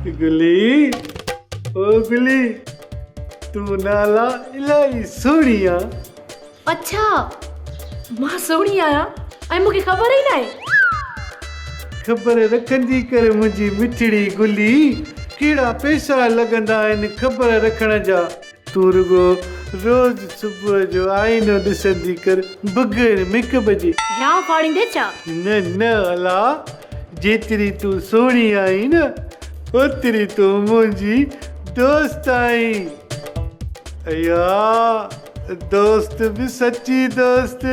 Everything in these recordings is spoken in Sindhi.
گلي او گلي تون نالا الاهي سهڻي آ. اڇا مان سهڻي آهيان ۽ مون کي خبر ئي ناهي. خبر رکندي ڪر منهنجي مٺڙي گلي ڪهڙا پئسا لڳندا آهن خبر رکڻ جا. تون رڳو روز صبح جو آئينو ڏسندي ڪر بغير ميڪ اپ جي. هيانء ڦاڙيندين ڇا؟ نه نه الا جيتري تون سهڻي آهين نه اوتري تون منهنجي دوست آهين. ايا دوست به سچي دوست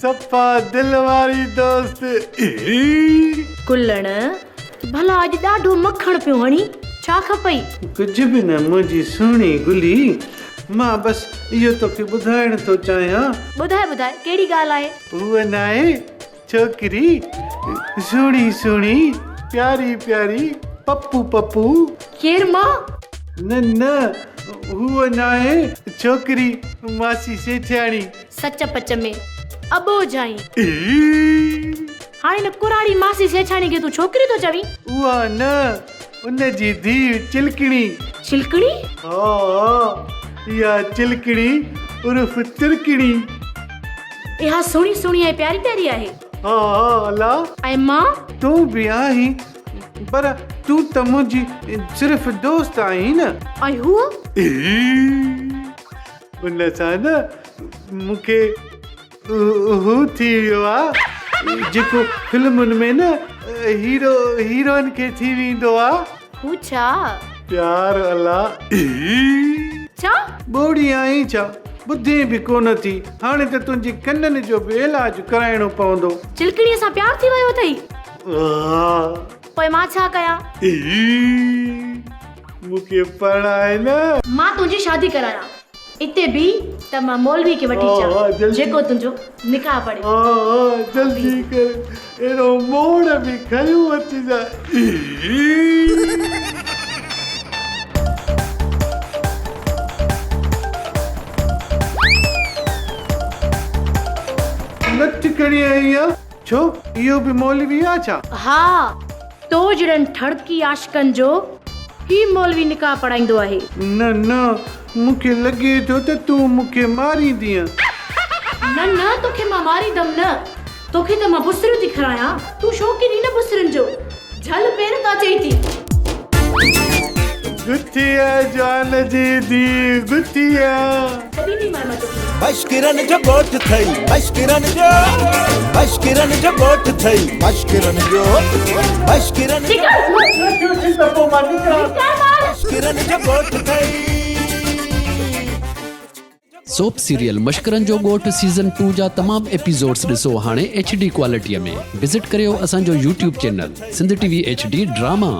صفا دل واري دوست. گلڻ ڀلا اڄ ڏاڍو مکڻ پيو هڻين، ڇا کپئي؟ ڪجهه به نه منهنجي سهڻي گلي، مان بس اهو توکي ٻڌائڻ ٿو چاهيان. ٻڌاء ٻڌاء ڪهڙي ڳالهه آهي؟ هوء ناهي ڇوڪري، سهڻي سهڻي، پياري پياري، پپو پپو. ڪير مان؟ نه نه هوء ناهي ڇوڪري، ماسي سيٺياڻي. سچ پچ ۾ اٻوجهه آهين. هاڻي هن ڪراڙي ماسي سيٺياڻي کي تون ڇوڪري ٿو چوين؟ اها نه، ان جي ڌيء چلڪڻي. چلڪڻي؟ ها ها، اها چلڪڻي عرف ترڪڻي. اها سهڻي سهڻي ۽ پياري پياري آهي. ها ها الا. ۽ مان؟ تون به آهين، پر تون ته منهنجي صرف دوست آهين نه. ۽ هوء؟ ان سان نه مون کي هو ٿي ويو آ جيڪو فلمن ۾ نه هيرو هيروئن کي ٿي ويندو آ. هو ڇا؟ پيار الا. ڇا؟ ٻوڙي آهين ڇا؟ ٻڌين به ڪونه ٿي. هاڻي ته تنهنجي ڪنن جو به علاج ڪرائڻو پوندو. چلڪڻيء سان پيار ٿي ويو اٿئي؟ ها. پوء مان ڇا ڪيان؟ مون کي پرڻاء نه. مان تنهنجي شادي ڪرايان. اتي بيهه ته مان مولوي کي وٺي اچان جيڪو تنهنجو نڪاح پڙهي. ها ها جلدي ڪر اهڙو موڙ به کنيو اچجانء. لٺ کڻي آئي آن ڇو اهو به مولوي آ ڇا؟ ها تو جهڙن ٺڙڪي عاشقن جو هي مولوي نڪاح پڙهائيندو آهي. نه نه مون کي لڳي ٿو ته تون مون کي ماريندينء. نه نه توکي مان ماريندم نه، توکي ته مان بسريون ٿي کارايان، تون شوقين آهين نه بسرين جو، جهل پير تان چئي ٿي. گٿيء جان جي ڌيء گٿيء. ڇڏينديمانء مان توکي. مشڪرن جو ڳوٺ ٿئي مشڪرن جو مشڪرن جو ڳوٺ ٿئي مشڪرن جو مشڪرن جو مشڪرن جو ڳوٺ ٿئي. سوپ سيريل مشڪرن جو ڳوٺ سيزن ٽو جا تمام ايپيسوڊس ڏسو هاڻي ايڇ ڊي ڪوالٽي ۾ وزٽ ڪريو اسان جو YouTube channel Sindh T V H D drama.